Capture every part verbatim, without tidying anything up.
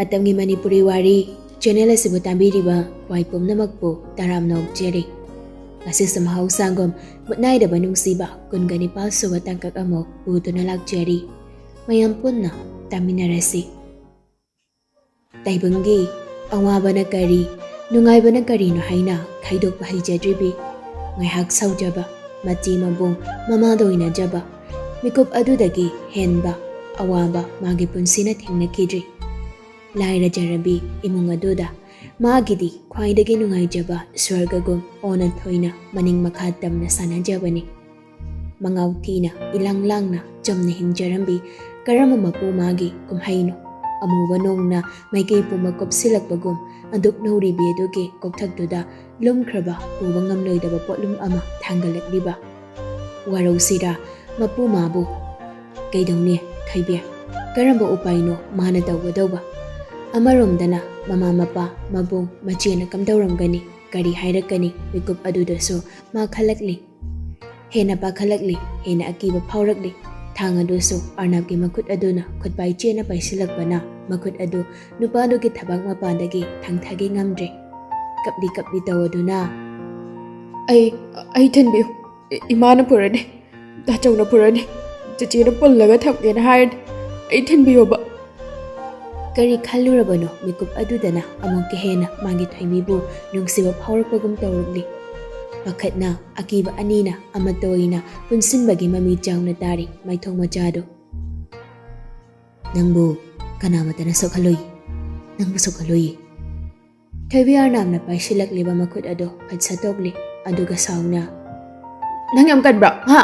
ꯃꯇꯝꯒꯤ ꯃꯅꯤꯄꯨꯔꯤ ꯋꯥꯔꯤ ꯆꯦꯅꯦꯜ ꯑꯁꯤꯕꯨ ꯇꯥꯕꯤꯔꯤꯕ ꯈ꯭ꯋꯥꯏ ꯄꯨꯝꯅꯃꯛꯄꯨ ꯇꯔꯥꯝꯅ ꯑꯣꯛꯆꯔꯤ꯫ ꯉꯁꯤꯁꯨ ꯃꯍꯧꯁꯥꯒꯨꯝ ꯃꯨꯠꯅꯥꯏꯗꯕ ꯅꯨꯡꯁꯤꯕ ꯀꯨꯟꯒ ꯅꯤꯄꯥꯜ ꯁꯨꯕ ꯇꯥꯡꯀꯛ ꯑꯃꯨꯛ ꯄꯨꯗꯨꯅ ꯂꯥꯛꯆꯔꯤ꯫ ꯃꯌꯥꯝ ꯄꯨꯟꯅ ꯇꯥꯃꯤꯟꯅꯔꯁꯤ꯫ ꯇꯥꯏꯕꯪꯒꯤ ꯑꯋꯥꯕꯅ ꯀꯔꯤ, ꯅꯨꯡꯉꯥꯏꯕꯅ ꯀꯔꯤꯅꯣ ꯍꯥꯏꯅ ꯈꯥꯏꯗꯣꯛꯄ ꯍꯩꯖꯗ꯭ꯔꯤꯕꯤ, ꯉꯥꯏꯍꯥꯛ ꯁꯥꯎꯖꯕ, ꯃꯆꯤ ꯃꯕꯨꯡ ꯃꯃꯥꯗ ꯑꯣꯏꯅꯖꯕ, ꯃꯤꯀꯨꯞ ꯑꯗꯨꯗꯒꯤ ꯍꯦꯟꯕ ꯑꯋꯥꯕ ꯃꯥꯒꯤ ꯄꯨꯟꯁꯤꯅ ꯊꯦꯡꯅꯈꯤꯗ꯭ꯔꯤ꯫ ꯂꯥꯏꯔꯖꯔꯕꯤ ꯏꯃꯨꯡ ꯑꯗꯨꯗ ꯃꯥꯒꯤꯗꯤ ꯈ꯭ꯋꯥꯏꯗꯒꯤ ꯅꯨꯡꯉꯥꯏꯖꯕ ꯁ꯭ꯋꯔꯒꯒꯨꯝ ꯑꯣꯟꯅ ꯊꯣꯏꯅ ꯃꯅꯤꯡ ꯃꯈꯥ ꯇꯝꯅ ꯁꯥꯟꯅꯖꯕꯅꯤ꯫ ꯃꯉꯥꯎ ꯊꯤꯅ ꯏꯂꯥꯡ ꯂꯥꯡꯅ ꯆꯝꯅ ꯍꯤꯡꯖꯔꯝꯕꯤ ꯀꯔꯝꯕ ꯃꯄꯨ ꯃꯥꯒꯤ ꯀꯨꯝꯍꯩꯅꯣ? ꯑꯃꯨꯕ ꯅꯣꯡꯅ ꯃꯥꯏꯀꯩ ꯄꯨꯝꯕ ꯀꯨꯞꯁꯤꯜꯂꯛꯄꯒꯨꯝ ꯑꯗꯨꯛ ꯅꯧꯔꯤꯕꯤ ꯑꯗꯨꯒꯤ ꯀꯣꯛꯊꯛꯇꯨꯗ ꯂꯨꯝꯈ꯭ꯔꯕ ꯄꯨꯕ ꯉꯝꯂꯣꯏꯗꯕ ꯄꯣꯠꯂꯨꯝ ꯑꯃ ꯊꯥꯡꯒꯠꯂꯛꯂꯤꯕ꯫ ꯋꯥꯔꯧꯁꯤꯔꯥ ꯃꯄꯨ ꯃꯥꯕꯨ? ꯀꯩꯗꯧꯅꯤ ꯊꯣꯏꯕꯤ? ꯀꯔꯝꯕ ꯎꯄꯥꯏꯅꯣ ꯃꯥꯅ ꯇꯧꯒꯗꯧꯕ? ꯑꯃꯔꯣꯝꯗꯅ ꯃꯃꯥ ꯃꯄꯥ, ꯃꯕꯨꯡ, ꯃꯆꯦꯅ ꯀꯝꯗꯧꯔꯝꯒꯅꯤ? ꯀꯔꯤ ꯍꯥꯏꯔꯛꯀꯅꯤ? ꯃꯤꯀꯨꯞ ꯑꯗꯨꯗꯁꯨ ꯃꯥ ꯈꯜꯂꯛꯂꯤ꯫ ꯍꯦꯟꯅ ꯄꯥꯈꯠꯂꯛꯂꯤ, ꯍꯦꯟꯅ ꯑꯀꯤꯕ ꯐꯥꯎꯔꯛꯂꯤ꯫ ꯊꯥꯡ ꯑꯗꯨꯁꯨ ꯑꯔꯅꯕꯀꯤ ꯃꯈꯨꯠ ꯑꯗꯨꯅ ꯈꯨꯠꯄꯥꯏ ꯆꯦꯠꯅ ꯄꯥꯏꯁꯤꯜꯂꯛꯄꯅ ꯃꯈꯨꯠ ꯑꯗꯨ ꯅꯨꯄꯥꯗꯨꯒꯤ ꯊꯕꯥꯛ ꯃꯄꯥꯗꯒꯤ ꯊꯥꯡꯊꯒꯦ ꯉꯝꯗ꯭ꯔꯦ꯫ ꯀꯞꯂꯤ ꯀꯞꯂꯤ ꯇꯧꯗꯨꯅ, "ꯑꯩ, ꯑꯩ ꯊꯤꯟꯕꯤꯌꯨ꯫ ꯏ-, ꯏꯃꯥꯅ ꯄꯨꯔꯅꯤ, ꯇꯥꯆꯧꯅ ꯄꯨꯔꯅꯤ, ꯆꯦꯆꯦꯅ ꯄꯨꯜꯂꯒ ꯊꯝꯒꯦꯅ ꯍꯥꯏꯔꯅꯤ꯫ ꯑꯩ ꯊꯤꯟꯕꯤꯌꯣꯕ꯫" ꯀꯔꯤ ꯈꯜꯂꯨꯔꯕꯅꯣ ꯃꯤꯀꯨꯞ ꯑꯗꯨꯗꯅ ꯑꯃꯨꯛꯀ ꯍꯦꯟꯅ ꯃꯥꯒꯤ ꯊꯣꯏꯕꯤꯕꯨ ꯅꯨꯡꯁꯤꯕ ꯐꯥꯎꯔꯛꯄꯒꯨꯝ ꯇꯧꯔꯛꯂꯤ꯫ ꯄꯥꯈꯠꯅ, ꯑꯀꯤꯕ ꯑꯅꯤꯅ ꯑꯃꯠꯇ ꯑꯣꯏꯅ ꯄꯨꯟꯁꯤꯟꯕꯒꯤ ꯃꯃꯤ ꯆꯥꯎꯅ ꯇꯥꯔꯤ ꯃꯥꯏꯊꯣꯡ ꯃꯆꯥꯗꯨ꯫ "ꯅꯪꯕꯨ ꯀꯅꯥꯃꯠꯇꯅ ꯁꯣꯛꯍꯜꯂꯣꯏ, ꯅꯪꯕꯨ ꯁꯣꯛꯍꯜꯂꯣꯏ꯫" ꯊꯣꯏꯕꯤ ꯑꯔꯅꯕꯅ ꯄꯥꯏꯁꯤꯜꯂꯛꯂꯤꯕ ꯃꯈꯨꯠ ꯑꯗꯨ ꯐꯠ ꯁꯠꯇꯣꯛꯂꯤ, ꯑꯗꯨꯒ ꯁꯥꯎꯅ, "ꯅꯪ ꯌꯥꯝ ꯀꯟꯕ꯭ꯔꯥ? ꯍꯥ?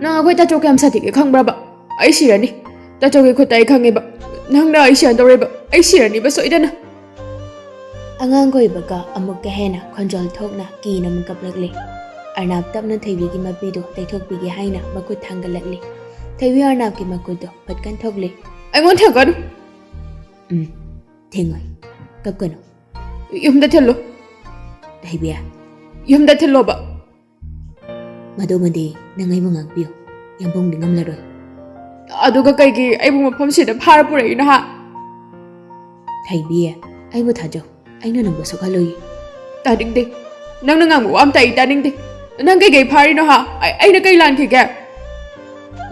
ꯅꯪ ꯑꯩꯈꯣꯏ ꯇꯥꯆꯧ ꯀꯌꯥꯝ ꯁꯥꯊꯤꯒꯦ ꯈꯪꯕ꯭ꯔꯕ? ꯑꯩ ꯁꯤꯔꯅꯤ꯫ ꯇꯥꯆꯧꯒꯤ ꯈꯨꯠꯇ ꯑꯩ ꯈꯪꯉꯦꯕ꯫ ꯅꯪꯅ ꯑꯩ ꯁꯤꯍꯟꯗꯧꯔꯦꯕ꯫ ꯑꯩ ꯁꯤꯔꯅꯤꯕ ꯁꯣꯏꯗꯅ꯫" ꯑꯉꯥꯡ ꯀꯣꯏꯕꯒ ꯑꯃꯨꯛꯀ ꯍꯦꯟꯅ ꯈꯣꯟꯖꯦꯜ ꯊꯣꯛꯅ ꯀꯤꯅ ꯑꯃꯨꯛ ꯀꯞꯂꯛꯂꯤ꯫ ꯑꯔꯅꯕ ꯇꯞꯅ ꯊꯣꯏꯕꯤꯒꯤ ꯃꯄꯤꯗꯨ ꯇꯩꯊꯣꯛꯄꯤꯒꯦ ꯍꯥꯏꯅ ꯃꯈꯨꯠ ꯊꯥꯡꯒꯠꯂꯛꯂꯤ꯫ ꯊꯣꯏꯕꯤ ꯑꯔꯅꯕꯀꯤ ꯃꯈꯨꯠꯇꯨ ꯐꯠ ꯀꯟꯊꯣꯛꯂꯤ꯫ "ꯑꯩꯉꯣꯟꯗ ꯊꯦꯡꯒꯅꯨ꯫" "ꯎꯝ, ꯊꯦꯡꯉꯣꯏ꯫ ꯀꯞꯀꯅꯨ꯫" "ꯌꯨꯝꯗ ꯊꯤꯜꯂꯨ꯫" "ꯊꯣꯏꯕꯤ, ꯌꯨꯝꯗ ꯊꯤꯜꯂꯣꯕ꯫" "ꯃꯗꯨꯃꯗꯤ ꯅꯪ ꯑꯩꯕꯨ ꯉꯥꯛꯄꯤꯌꯨ, ꯌꯥꯝꯕꯨꯡꯗꯤ ꯉꯝꯂꯔꯣꯏ꯫" "ꯑꯗꯨꯒ ꯀꯩꯒꯤ ꯑꯩꯕꯨ ꯃꯐꯝꯁꯤꯗ ꯐꯥꯔ ꯄꯨꯔꯛꯏꯅꯣ ꯍꯥ?" "ꯊꯩꯕꯤ, ꯑꯩꯕꯨ ꯊꯥꯖꯧ, ꯑꯩꯅ ꯅꯪꯕꯨ ꯁꯣꯛꯍꯜꯂꯣꯏ꯫" "ꯇꯥꯅꯤꯡꯗꯦ, ꯅꯪꯅ ꯉꯥꯡꯕ ꯋꯥ ꯑꯝꯇ ꯑꯩ ꯇꯥꯅꯤꯡꯗꯦ꯫ ꯅꯪ ꯀꯩꯀꯩ ꯐꯥꯔꯤꯅꯣ ꯍꯥ? ꯑꯩ-, ꯑꯩꯅ ꯀꯩ ꯂꯥꯟꯈꯤꯒꯦ?"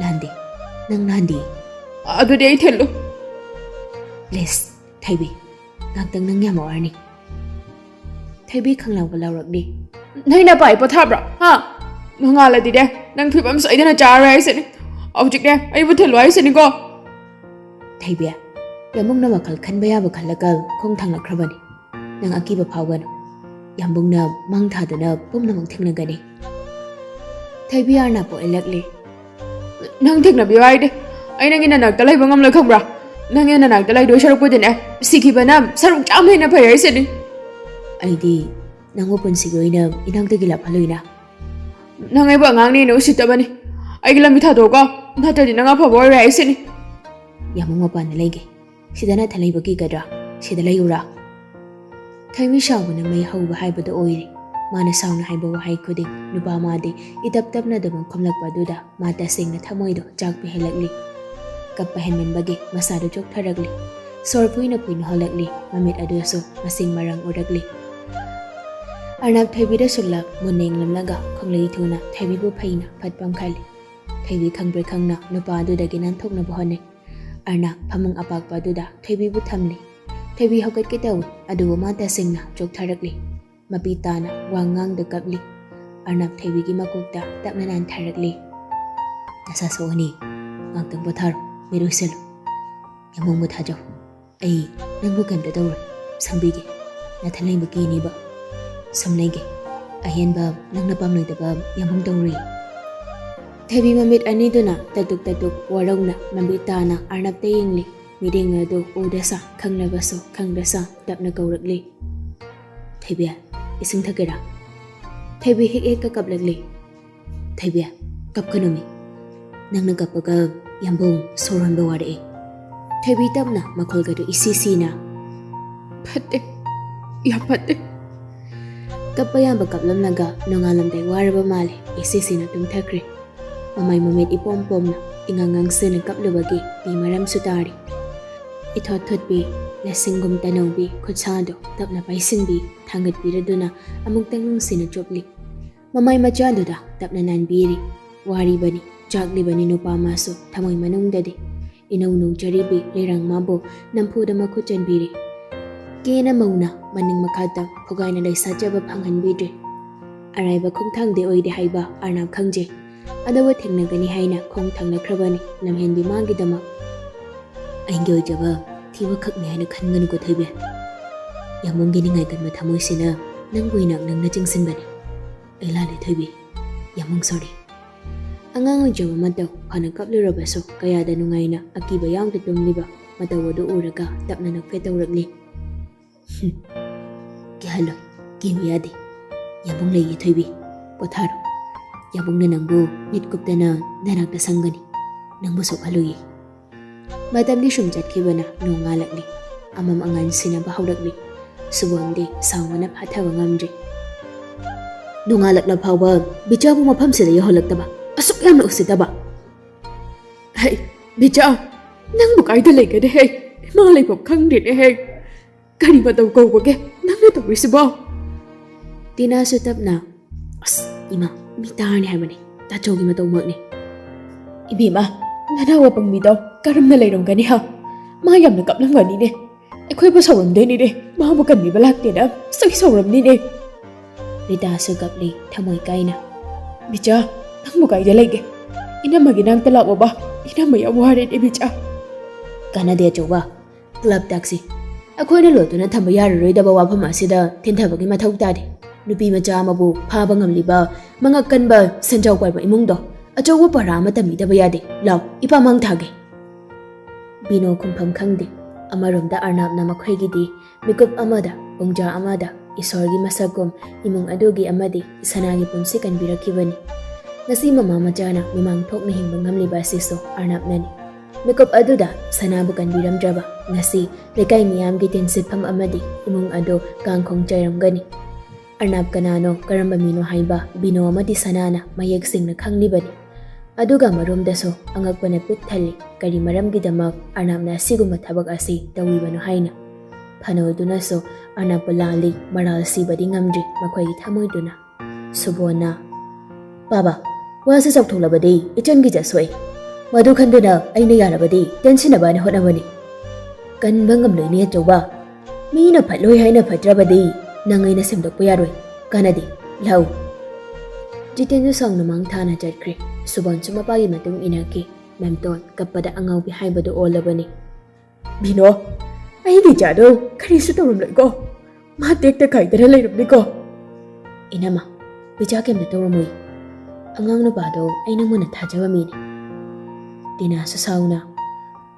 "ꯂꯥꯟꯗꯦ, ꯅꯪ ꯂꯥꯟꯗꯦ꯫" "ꯑꯗꯨꯗꯤ ꯑꯩ ꯊꯤꯜꯂꯨ꯫" "ꯄ꯭ꯂꯤꯁ, ꯊꯩꯕꯤ, ꯉꯥꯛꯇꯪ ꯅꯪ ꯌꯥꯝ ꯋꯥꯔꯅꯤ꯫" ꯊꯩꯕꯤ ꯈꯪꯂꯥꯎꯒ ꯂꯥꯎꯔꯛꯂꯤ꯫ "ꯅꯣꯏ ꯅꯄꯥ ꯑꯩ ꯄꯣꯊꯥꯕ꯭ꯔꯣ? ꯍꯥ? ꯅꯣꯡꯉꯥꯜꯂꯗꯤꯅꯦ, ꯅꯪ ꯐꯤꯕꯝ ꯁꯣꯏꯗꯅ ꯆꯥꯔꯣꯏ ꯍꯥꯏꯁꯤꯅꯤ꯫ ꯍꯧꯖꯤꯛꯅꯦ, ꯑꯩꯕꯨ ꯊꯤꯜꯂꯨ ꯍꯥꯏꯁꯤꯅꯤꯀꯣ꯫" "ꯊꯩꯕꯤ, ꯌꯥꯝꯕꯨꯡꯅ ꯋꯥꯈꯜ ꯈꯟꯕ ꯌꯥꯕ ꯈꯜꯂꯒ ꯈꯣꯡ ꯊꯥꯡꯂꯛꯈ꯭ꯔꯕꯅꯤ꯫ ꯅꯪ ꯑꯀꯤꯕ ꯐꯥꯎꯒꯅꯨ꯫ ꯌꯥꯝꯕꯨꯡꯅ ꯃꯥꯡ ꯊꯥꯗꯨꯅ ꯄꯨꯝꯅꯃꯛ ꯊꯦꯡꯅꯒꯅꯤ꯫" ꯊꯩꯕꯤ ꯑꯥꯔꯅꯥꯞꯄꯨ ꯑꯣꯜꯂꯛꯂꯤ꯫ "ꯅꯪ ꯊꯦꯡꯅꯕꯤꯌꯨ ꯍꯥꯏꯗꯦ꯫ ꯑꯩ ꯅꯪꯒꯤ ꯅꯅꯥꯛꯇ ꯂꯩꯕ ꯉꯝꯂꯣꯏ ꯈꯪꯕ꯭ꯔꯥ? ꯅꯪꯒꯤ ꯅꯅꯥꯛꯇ ꯂꯩꯗꯣꯏ ꯁꯔꯨꯛꯄꯨꯗꯤꯅꯦ, ꯁꯤꯈꯤꯕꯅ ꯁꯔꯨꯛ ꯆꯥꯝꯃ ꯍꯦꯟꯅ ꯐꯩ ꯍꯥꯏꯁꯤꯅꯤ꯫" "ꯑꯩꯗꯤ ꯅꯪꯕꯨ ꯄꯨꯟꯁꯤꯒꯤ ꯑꯣꯏꯅ ꯏꯅꯥꯛꯇꯒꯤ ꯂꯥꯞꯍꯜꯂꯣꯏꯅ꯫" "ꯅꯪ ꯑꯩꯕꯨ ꯑꯉꯥꯡꯅꯦꯅ ꯎꯁꯤꯠꯇꯕꯅꯤ꯫ ꯑꯩꯒꯤ ꯂꯝꯕꯤ ꯊꯥꯗꯣꯛꯑꯣꯀꯣ, ꯅꯠꯇ꯭ꯔꯗꯤ ꯅꯪ ꯑꯐꯕ ꯑꯣꯏꯔꯣꯏ ꯍꯥꯏꯁꯤꯅꯤ꯫" "ꯌꯥꯝꯕꯨꯡ ꯃꯄꯥꯟꯗ ꯂꯩꯒꯦ꯫ ꯁꯤꯗ ꯅꯊꯟ ꯂꯩꯕ ꯀꯤꯒꯗ꯭ꯔꯥ? ꯁꯤꯗ ꯂꯩꯌꯨꯔꯥ?" ꯊꯩꯕꯤ ꯁꯥꯎꯕꯅ ꯃꯩ ꯍꯧꯕ ꯍꯥꯏꯕꯗꯨ ꯑꯣꯏꯔꯦ꯫ ꯃꯥꯅ ꯁꯥꯎꯅ ꯍꯥꯏꯕ ꯋꯥꯍꯩ ꯈꯨꯗꯤꯡ ꯅꯨꯄꯥ ꯃꯥꯗꯤ ꯏꯇꯞ ꯇꯞꯅ ꯑꯗꯨꯃꯛ ꯈꯨꯝꯂꯛꯄ ꯑꯗꯨꯗ ꯃꯥ ꯇꯁꯦꯡꯅ ꯊꯃꯣꯏꯗꯣ ꯆꯥꯛꯄꯤꯍꯜꯂꯛꯂꯤ꯫ ꯀꯞꯄ ꯍꯦꯟꯃꯟꯕꯒꯤ ꯃꯁꯥꯗꯨ ꯆꯣꯛꯊꯔꯛꯂꯤ꯫ ꯁꯣꯔ ꯐꯨꯏꯅ ꯐꯨꯏꯅ ꯍꯣꯜꯂꯛꯂꯤ꯫ ꯃꯃꯤꯠ ꯑꯗꯨꯁꯨ ꯃꯁꯤꯡ ꯃꯔꯥꯡ ꯎꯔꯛꯂꯤ꯫ ꯑꯥꯔꯅꯥꯞ ꯊꯩꯕꯤꯗ ꯁꯨꯛꯂꯛ ꯃꯨꯟꯅ ꯌꯦꯡꯂꯝꯂꯒ ꯈꯣꯡꯂꯩ ꯊꯨꯅ ꯊꯩꯕꯤꯕꯨ ꯐꯩꯅ ꯐꯠ ꯄꯝꯈꯜꯂꯤ꯫ ꯊꯩꯕꯤ ꯈꯪꯕ꯭ꯔꯦ ꯈꯪꯅ ꯅꯨꯄꯥ ꯑꯗꯨꯗꯒꯤ ꯅꯥꯟꯊꯣꯛꯅꯕ ꯍꯣꯠꯅꯩ꯫ ꯑꯥꯔꯅꯥꯞ ꯐꯃꯨꯡ ꯑꯄꯥꯛꯄ ꯑꯗꯨꯗ ꯊꯩꯕꯤꯕꯨ ꯊꯝꯂꯤ꯫ ꯊꯩꯕꯤ ꯍꯧꯒꯠꯀꯦ ꯇꯧꯏ, ꯑꯗꯨꯕꯨ ꯃꯥ ꯇꯁꯦꯡꯅ ꯆꯣꯛꯊꯔꯛꯂꯤ꯫ ꯃꯄꯤ ꯇꯥꯅ ꯋꯥ ꯉꯥꯡꯗ ꯀꯞꯂꯤ꯫ ꯑꯥꯔꯅꯥꯞ ꯊꯩꯕꯤꯒꯤ ꯃꯀꯣꯛꯇ ꯇꯞꯅ ꯅꯥꯟꯊꯔꯛꯂꯤ꯫ "ꯅꯁꯥ ꯁꯣꯛꯑꯅꯤ꯫ ꯉꯥꯛꯇꯪ ꯄꯣꯊꯥꯔꯣ꯫ ꯃꯤꯠ ꯎꯏꯁꯜꯂꯨ꯫ ꯌꯥꯝꯕꯨꯡꯕꯨ ꯊꯥꯖꯧ꯫ ꯑꯩ ꯅꯪꯕꯨ ꯀꯩꯝꯇ ꯇꯧꯔꯣꯏ꯫ ꯁꯪꯕꯤꯒꯦ꯫ ꯅꯊꯟ ꯂꯩꯕ ꯀꯤꯅꯤꯕ꯫ ꯁꯨꯝ ꯂꯩꯒꯦ꯫ ꯑꯍꯦꯟꯕ ꯅꯪꯅ ꯄꯥꯝꯂꯣꯏꯗꯕ ꯌꯥꯝꯕꯨꯡ ꯇꯧꯔꯣꯏ꯫" ꯊꯩꯕꯤ ꯃꯃꯤꯠ ꯑꯅꯤꯗꯨꯅ ꯇꯇꯨꯛ ꯇꯇꯨꯛ ꯋꯥꯔꯧꯅ ꯃꯃꯤꯠ ꯇꯥꯅ ꯑꯥꯔꯅꯥꯞꯇ ꯌꯦꯡꯂꯤ꯫ ꯃꯤꯠꯌꯦꯡ ꯑꯗꯨ ꯎꯗ꯭ꯔꯁꯥ ꯈꯪꯂꯕꯁꯨ ꯈꯪꯗ꯭ꯔꯁꯥ ꯇꯞꯅ ꯀꯧꯔꯛꯂꯤ꯫ "ꯊꯩꯕꯤ, ꯏꯁꯤꯡ ꯊꯛꯀꯦꯔꯥ?" ꯊꯩꯕꯤ ꯍꯦꯛ ꯍꯦꯛꯀ ꯀꯞꯂꯛꯂꯤ꯫ "ꯊꯩꯕꯤ, ꯀꯞꯀꯅꯨꯃꯤ꯫ ꯅꯪꯅ ꯀꯞꯄꯒ ꯌꯥꯝꯕꯨꯡ ꯁꯣꯔ ꯍꯣꯟꯕ ꯋꯥꯔꯛꯑꯦ꯫" ꯊꯩꯕꯤ ꯇꯞꯅ ꯃꯈꯣꯜꯒꯗꯨ ꯏꯁꯤ ꯁꯤꯅ꯫ "ꯐꯠꯇꯦ, ꯌꯥꯝ ꯐꯠꯇꯦ꯫" ꯀꯞꯄ ꯌꯥꯕ ꯀꯞꯂꯝꯂꯒ ꯅꯣꯡꯉꯥꯜꯂꯝꯗꯥꯏ ꯋꯥꯔꯕ ꯃꯥꯜꯂꯦ, ꯏꯁꯤ ꯁꯤꯅ ꯇꯨꯝꯊꯈ꯭ꯔꯦ꯫ ꯃꯃꯥꯏ ꯃꯃꯤꯠ ꯏꯄꯣꯝ ꯄꯣꯝꯅ ꯏꯉꯥꯡ ꯉꯥꯡꯁꯤꯟꯅ ꯀꯞꯂꯨꯕꯒꯤ ꯄꯤ ꯃꯔꯝꯁꯨ ꯇꯥꯔꯤ꯫ ꯏꯊꯣꯠ ꯊꯣꯠꯄꯤ, ꯂꯁꯤꯡꯒꯨꯝ ꯇꯅꯧꯕꯤ ꯈꯨꯠꯁꯥꯗꯣ ꯇꯞꯅ ꯄꯥꯏꯁꯤꯟꯕꯤ, ꯊꯥꯡꯒꯠꯄꯤꯔꯗꯨꯅ ꯑꯃꯨꯛꯇꯪ ꯅꯨꯡꯁꯤꯅ ꯆꯨꯞꯂꯤ꯫ ꯃꯃꯥꯏ ꯃꯆꯥꯗꯨꯗ ꯇꯞꯅ ꯅꯥꯟꯕꯤꯔꯤ꯫ ꯋꯥꯔꯤꯕꯅꯤ, ꯆꯥꯛꯂꯤꯕꯅꯤ ꯅꯨꯄꯥ ꯃꯥꯁꯨ ꯊꯃꯣꯏ ꯃꯅꯨꯡꯗꯗꯤ꯫ ꯏꯅꯧ ꯅꯧꯖꯔꯤꯕꯤ ꯂꯩꯔꯥꯡ ꯃꯥꯕꯨ ꯅꯝꯐꯨꯗ ꯃꯈꯨꯠ ꯆꯟꯕꯤꯔꯤ꯫ ꯀꯦꯅ ꯃꯧꯅ ꯃꯅꯤꯡ ꯃꯈꯥ ꯇꯝ ꯐꯨꯒꯥꯏꯅ ꯂꯩꯁꯥꯆꯕ ꯐꯪꯍꯟꯕꯤꯗ꯭ꯔꯦ꯫ ꯑꯔꯥꯏꯕ ꯈꯣꯡꯊꯥꯡꯗꯤ ꯑꯣꯏꯗꯦ ꯍꯥꯏꯕ ꯑꯔꯅꯥꯞ ꯈꯪꯖꯩ꯫ ꯑꯗꯨꯕꯨ ꯊꯦꯡꯅꯒꯅꯤ ꯍꯥꯏꯅ ꯈꯣꯡ ꯊꯥꯡꯅꯈ꯭ꯔꯕꯅꯤ ꯂꯝꯍꯦꯟꯕꯤ ꯃꯥꯒꯤꯗꯃꯛ꯫ ꯑꯩꯒꯤ ꯑꯣꯏꯖꯕ ꯊꯤꯕ ꯈꯛꯅꯤ ꯍꯥꯏꯅ ꯈꯟꯒꯅꯨꯀꯣ ꯊꯣꯏꯕꯤ꯫ ꯌꯥꯝꯕꯨꯡꯒꯤ ꯅꯤꯡꯉꯥꯏ ꯀꯟꯕ ꯊꯃꯣꯏꯁꯤꯅ ꯅꯪꯕꯨ ꯏꯅꯥꯛ ꯅꯪꯅ ꯆꯤꯡꯁꯤꯟꯕꯅꯤ꯫ ꯑꯩ ꯂꯥꯜꯂꯦ ꯊꯣꯏꯕꯤ꯫ ꯌꯥꯝꯕꯨꯡ sorry꯫ ꯑꯉꯥꯡ ꯑꯣꯏꯖꯕ ꯃꯇꯧ ꯐꯅ ꯀꯞꯂꯨꯔꯕꯁꯨ ꯀꯌꯥꯗ ꯅꯨꯡꯉꯥꯏꯅ ꯑꯀꯤꯕ ꯌꯥꯎꯗ ꯇꯨꯝꯂꯤꯕ ꯃꯇꯧ ꯑꯗꯨ ꯎꯔꯒ ꯇꯞꯅ ꯅꯣꯛꯐꯦꯠ ꯇꯧꯔꯛꯂꯤ꯫ "ꯍꯨꯝ, ꯀꯤꯍꯜꯂꯣꯏ, ꯀꯤꯕ ꯌꯥꯗꯦ꯫ ꯌꯥꯕꯨꯡ ꯂꯩꯌꯦ ꯊꯣꯏꯕꯤ, ꯄꯣꯊꯥꯔꯣ꯫ ꯌꯥꯕꯨꯡꯅ ꯅꯪꯕꯨ ꯃꯤꯠ ꯀꯨꯞꯇꯅ ꯅꯅꯥꯛꯇ ꯁꯪꯒꯅꯤ꯫ ꯅꯪꯕꯨ ꯁꯣꯛꯍꯜꯂꯣꯏꯌꯦ꯫" ꯃꯇꯝꯗꯤ ꯁꯨꯝ ꯆꯠꯈꯤꯕꯅ ꯅꯣꯡ ꯉꯥꯜꯂꯛꯂꯤ꯫ ꯑꯃꯝ ꯑꯉꯥꯟ ꯁꯤꯟꯅꯕ ꯍꯧꯔꯛꯂꯤ꯫ ꯁꯨꯕꯣꯟꯗꯤ ꯁꯥꯎꯅꯅ ꯐꯥꯊꯕ ꯉꯝꯗ꯭ꯔꯤ꯫ "ꯅꯣꯡꯉꯥꯜꯂꯛꯂ ꯐꯥꯎꯕ ꯕꯤꯆꯥꯕꯨ ꯃꯐꯝꯁꯤꯗ ꯌꯧꯍꯜꯂꯛꯇꯕ, ꯑꯁꯨꯛ ꯌꯥꯝꯅ ꯎꯁꯤꯠꯇꯕ! ꯍꯩ, ꯕꯤꯆꯥ, ꯅꯪꯕꯨ ꯀꯥꯏꯗ ꯂꯩꯒꯅꯤ ꯍꯦ? ꯃꯥ ꯂꯩꯐꯝ ꯈꯪꯗ꯭ꯔꯦꯅꯦ ꯍꯦ꯫ ꯀꯔꯤ ꯃꯇꯧ ꯀꯧꯕꯒꯦ ꯅꯪꯅ ꯇꯧꯔꯤꯁꯤꯕꯣ?" ꯇꯤꯅꯥꯁꯨ ꯇꯞꯅ, "ꯑꯁ, ꯏꯃꯥ, ꯃꯤ ꯇꯥꯔꯅꯤ ꯍꯥꯏꯕꯅꯤ, ꯇꯥꯆꯧꯒꯤ ꯃꯇꯧꯃꯛꯅꯤ꯫" "ꯏꯕꯦꯝꯃ, ꯅꯅꯥꯎ ꯑꯄꯪꯕꯤꯗꯣ ꯀꯔꯝꯅ ꯂꯩꯔꯝꯒꯅꯤ ꯍꯥ? ꯃꯥ ꯌꯥꯝꯅ ꯀꯞꯂꯝꯒꯅꯤꯅꯦ꯫ ꯑꯩꯈꯣꯏꯕꯨ ꯁꯥꯎꯔꯝꯗꯣꯏꯅꯤꯅꯦ, ꯃꯥꯕꯨ ꯀꯟꯕꯤꯕ ꯂꯥꯛꯇꯦꯅ ꯁꯣꯏ ꯁꯥꯎꯔꯝꯅꯤꯅꯦ꯫" ꯔꯤꯇꯥꯁꯨ ꯀꯞꯂꯤ ꯊꯃꯣꯏ ꯀꯥꯏꯅ꯫ "ꯕꯤꯆꯥ, ꯅꯪꯕꯨ ꯀꯥꯏꯗ ꯂꯩꯒꯦ? ꯏꯅꯝꯃꯒꯤ ꯅꯥꯛꯇ ꯂꯥꯛꯑꯣꯕ, ꯏꯅꯝꯃ ꯌꯥꯝ ꯋꯥꯔꯦꯅꯦ ꯕꯤꯆꯥ꯫" "ꯀꯥꯟꯅꯗꯦ ꯑꯆꯧꯕ, ꯀ꯭ꯂꯕ ꯇꯥꯛꯁꯤ꯫ ꯑꯩꯈꯣꯏꯅ ꯂꯣꯠꯇꯨꯅ ꯊꯝꯕ ꯌꯥꯔꯔꯣꯏꯗꯕ ꯋꯥꯐꯝ ꯑꯁꯤꯗ ꯊꯤꯟꯊꯕꯒꯤ ꯃꯊꯧ ꯇꯥꯗꯦ꯫ ꯅꯨꯄꯤ ꯃꯆꯥ ꯑꯃꯕꯨ ꯐꯥꯕ ꯉꯝꯂꯤꯕ ꯃꯉꯛ ꯀꯟꯕ ꯁꯦꯟꯖꯥꯎ ꯄꯥꯏꯕ ꯏꯃꯨꯡꯗꯣ ꯑꯆꯧꯕ ꯄꯔꯥ ꯑꯃ ꯇꯝꯕꯤꯗꯕ ꯌꯥꯗꯦ꯫ ꯂꯥꯎ, ꯏꯄꯥ ꯃꯥꯡ ꯊꯥꯒꯦ꯫" ꯕꯤꯅꯣ ꯈꯨꯝꯐꯝ ꯈꯪꯗꯦ꯫ ꯑꯃꯔꯣꯝꯗ ꯑꯔꯅꯥꯞꯅ ꯃꯈꯣꯏꯒꯤꯗꯤ ꯃꯤꯀꯨꯞ ꯑꯃꯗ, ꯄꯨꯡꯖꯥ ꯑꯃꯗ ꯏꯁꯣꯔꯒꯤ ꯃꯁꯛꯀꯨꯝ ꯏꯃꯨꯡ ꯑꯗꯨꯒꯤ ꯑꯃꯗꯤ ꯁꯅꯥꯒꯤ ꯄꯨꯟꯁꯤ ꯀꯟꯕꯤꯔꯛꯈꯤꯕꯅꯤ꯫ ꯉꯁꯤ ꯃꯃꯥ ꯃꯆꯥꯅ ꯃꯤꯃꯥꯡ ꯊꯣꯛꯅ ꯍꯤꯡꯕ ꯉꯝꯂꯤꯕ ꯑꯁꯤꯁꯨ ꯑꯔꯅꯥꯞꯅꯅꯤ꯫ ꯃꯤꯀꯨꯞ ꯑꯗꯨꯗ ꯁꯅꯥꯕꯨ ꯀꯟꯕꯤꯔꯝꯗ꯭ꯔꯕ ꯉꯁꯤ ꯂꯩꯀꯥꯏ ꯃꯤꯌꯥꯝꯒꯤ ꯇꯤꯟꯁꯤꯠꯐꯝ ꯑꯃꯗꯤ ꯏꯃꯨꯡ ꯑꯗꯨ ꯀꯥꯡꯈꯣꯡ ꯆꯥꯏꯔꯝꯒꯅꯤ꯫ ꯑꯔꯅꯥꯞ ꯀꯅꯥꯅꯣ, ꯀꯔꯝꯕ ꯃꯤꯅꯣ ꯍꯥꯏꯕ ꯕꯤꯅꯣ ꯑꯃꯗꯤ ꯁꯅꯥꯅ ꯃꯌꯦꯛ ꯁꯦꯡꯅ ꯈꯪꯂꯤꯕꯅꯤ꯫ ꯑꯗꯨꯒ ꯃꯔꯣꯝꯗꯁꯨ ꯑꯉꯛꯄꯅ ꯄꯤꯛ ꯊꯜꯂꯤ꯫ ꯀꯔꯤ ꯃꯔꯝꯒꯤꯗꯃꯛ ꯑꯔꯅꯥꯞꯅ ꯑꯁꯤꯒꯨꯝꯕ ꯊꯕꯛ ꯑꯁꯤ ꯇꯧꯔꯤꯕꯅꯣ ꯍꯥꯏꯅ꯫ ꯐꯅꯣꯜꯗꯨꯅꯁꯨ ꯑꯔꯅꯥꯞꯄꯨ ꯂꯥꯜꯂꯤ, ꯃꯔꯥꯜ ꯁꯤꯕꯗꯤ ꯉꯝꯗ꯭ꯔꯤ ꯃꯈꯣꯏꯒꯤ ꯊꯃꯣꯏꯗꯨꯅ꯫ ꯁꯨꯕꯣꯟꯅ, "ꯄꯥꯕ, ꯋꯥꯁꯦ ꯆꯥꯎꯊꯣꯛꯂꯕꯗꯤ ꯏꯆꯟꯒꯤ ꯖꯠ ꯁꯣꯛꯏ꯫ ꯃꯗꯨ ꯈꯟꯗꯨꯅ ꯑꯩꯅ ꯌꯥꯔꯕꯗꯤ ꯇꯦꯟꯁꯤꯟꯅꯕ ꯍꯥꯏꯅ ꯍꯣꯠꯅꯕꯅꯤ꯫ ꯀꯟꯕ ꯉꯝꯂꯣꯏꯅꯦ ꯑꯆꯧꯕ꯫ ꯃꯤꯅ ꯐꯠꯂꯣꯏ ꯍꯥꯏꯅ ꯐꯠꯇ꯭ꯔꯕꯗꯤ ꯅꯪ ꯑꯩꯅ ꯁꯦꯝꯗꯣꯛꯄ ꯌꯥꯔꯣꯏ꯫ ꯀꯥꯟꯅꯗꯦ꯫ ꯂꯥꯛꯎ꯫" ꯖꯤꯇꯦꯟꯁꯨ ꯁꯥꯎꯅ ꯃꯥꯡ ꯊꯥꯅ ꯆꯠꯈ꯭ꯔꯦ꯫ ꯁꯨꯕꯣꯟꯁꯨ ꯃꯄꯥꯒꯤ ꯃꯇꯨꯡ ꯏꯟꯅꯈꯤ꯫ ꯃꯦꯝꯇꯣꯟ ꯀꯞꯄꯗ ꯑꯉꯥꯎꯕꯤ ꯍꯥꯏꯕꯗꯨ ꯑꯣꯜꯂꯕꯅꯤ꯫ "ꯕꯤꯅꯣ, ꯑꯩꯒꯤ ꯏꯆꯥꯗꯣ ꯀꯔꯤꯁꯨ ꯇꯧꯔꯝꯂꯣꯏꯀꯣ? ꯃꯥ ꯇꯦꯛꯇ ꯀꯥꯏꯗꯅ ꯂꯩꯔꯝꯅꯤꯀꯣ?" "ꯏꯅꯝꯃ, ꯕꯤꯆꯥ ꯀꯩꯝꯇ ꯇꯧꯔꯝꯃꯣꯏ꯫ ꯑꯉꯥꯡ ꯅꯨꯄꯥꯗꯣ ꯑꯩꯅ ꯃꯨꯟꯅ ꯊꯥꯖꯕ ꯃꯤꯅꯤ꯫" ꯇꯤꯅꯥꯁꯨ ꯁꯥꯎꯅ,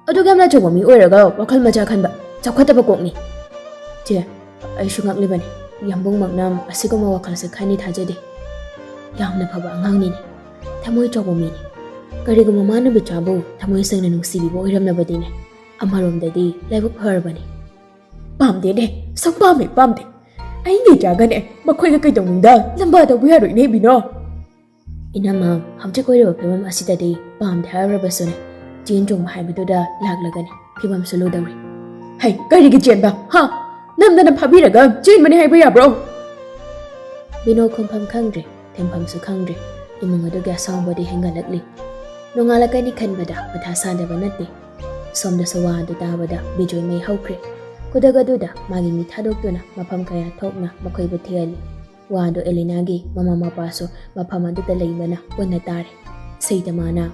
"ꯑꯗꯨꯛ ꯌꯥꯝꯅ ꯑꯆꯧꯕ ꯃꯤ ꯑꯣꯏꯔꯒ ꯋꯥꯈꯜ ꯃꯆꯥ ꯈꯟꯕ ꯆꯥꯎꯈꯠꯇꯕ ꯀꯣꯛꯅꯤ꯫" "ꯆꯦ, ꯑꯩꯁꯨ ꯉꯛꯂꯤꯕꯅꯤ꯫ ꯌꯥꯝꯕꯨꯡꯃꯛꯅ ꯑꯁꯤꯒꯨꯝꯕ ꯋꯥꯈꯜꯁꯦ ꯈꯟꯅꯤ ꯊꯥꯖꯗꯦ꯫ ꯌꯥꯝꯅ ꯐꯕ ꯑꯉꯥꯡꯅꯤꯅꯦ꯫ ꯊꯃꯣꯏ ꯆꯥꯎꯕ ꯃꯤꯅꯤ꯫ ꯀꯔꯤꯒꯨꯝꯕ ꯃꯥꯅ ꯕꯤꯆꯥꯕꯨ ꯊꯃꯣꯏ ꯁꯦꯡꯅ ꯅꯨꯡꯁꯤꯕꯤꯕ ꯑꯣꯏꯔꯝꯂꯕꯗꯤꯅꯦ, ꯑꯃꯔꯣꯝꯗꯗꯤ ꯂꯥꯏꯕꯛ ꯐꯔꯕꯅꯤ꯫" "ꯄꯥꯝꯗꯦꯅꯦ, ꯁꯨꯡ ꯄꯥꯝꯃꯦ ꯄꯥꯝꯗꯦ꯫ ꯑꯩꯒꯤ ꯏꯆꯥꯒꯅꯦ ꯃꯈꯣꯏꯒ ꯀꯩꯗꯧꯅꯨꯡꯗ ꯂꯝꯕꯥ ꯇꯧꯕ ꯌꯥꯔꯣꯏꯅꯦ ꯕꯤꯅꯣ꯫" "ꯏꯅꯝꯃ, ꯍꯧꯖꯤꯛ ꯑꯣꯏꯔꯤꯕ ꯐꯤꯕꯝ ꯑꯁꯤꯗꯗꯤ ꯄꯥꯝꯗꯦ ꯍꯥꯏꯔꯨꯔꯕꯁꯨꯅꯦ, ꯆꯦꯟ ꯆꯣꯡꯕ ꯍꯥꯏꯕꯗꯨꯗ ꯂꯥꯛꯂꯒꯅꯦ ꯐꯤꯕꯝꯁꯨ ꯂꯨꯗꯧꯔꯤ꯫" "ꯍꯩ, ꯀꯔꯤꯒꯤ ꯆꯦꯟꯕ? ꯍꯥ? ꯅꯝꯗꯅ ꯐꯥꯕꯤꯔꯒ ꯆꯦꯟꯕꯅꯤ ꯍꯥꯏꯕ ꯌꯥꯕ꯭ꯔꯣ?" ꯕꯤꯅꯣ ꯈꯨꯝꯐꯝ ꯈꯪꯗ꯭ꯔꯦ, ꯊꯦꯝꯐꯝꯁꯨ ꯈꯪꯗ꯭ꯔꯦ꯫ ꯏꯃꯨꯡ ꯑꯗꯨꯒꯤ ꯑꯁꯥꯎꯕꯗꯤ ꯍꯦꯟꯒꯠꯂꯛꯂꯤ꯫ ꯅꯣꯡꯉꯥꯜꯂꯛꯀꯅꯤ ꯈꯟꯕꯗ ꯃꯊꯥ ꯁꯥꯗꯕ ꯅꯠꯇꯦ꯫ ꯁꯣꯝꯗꯁꯨ ꯋꯥ ꯑꯗꯨ ꯇꯥꯕꯗ ꯕꯤꯖꯣꯏ ꯃꯩ ꯍꯧꯈ꯭ꯔꯦ꯫ ꯈꯨꯗꯛ ꯑꯗꯨꯗ ꯃꯥꯒꯤ ꯃꯤ ꯊꯥꯗꯣꯛꯇꯨꯅ ꯃꯐꯝ ꯀꯌꯥ ꯊꯣꯛꯅ ꯃꯈꯣꯏꯕꯨ ꯊꯤꯍꯜꯂꯤ꯫ ꯋꯥ ꯑꯗꯨ ꯑꯦꯂꯤꯅꯥꯒꯤ ꯃꯃꯥ ꯃꯄꯥꯁꯨ ꯃꯐꯝ ꯑꯗꯨꯗ ꯂꯩꯕꯅ ꯄꯨꯟꯅ ꯇꯥꯔꯦ꯫ ꯁꯩꯇꯃꯥꯅ,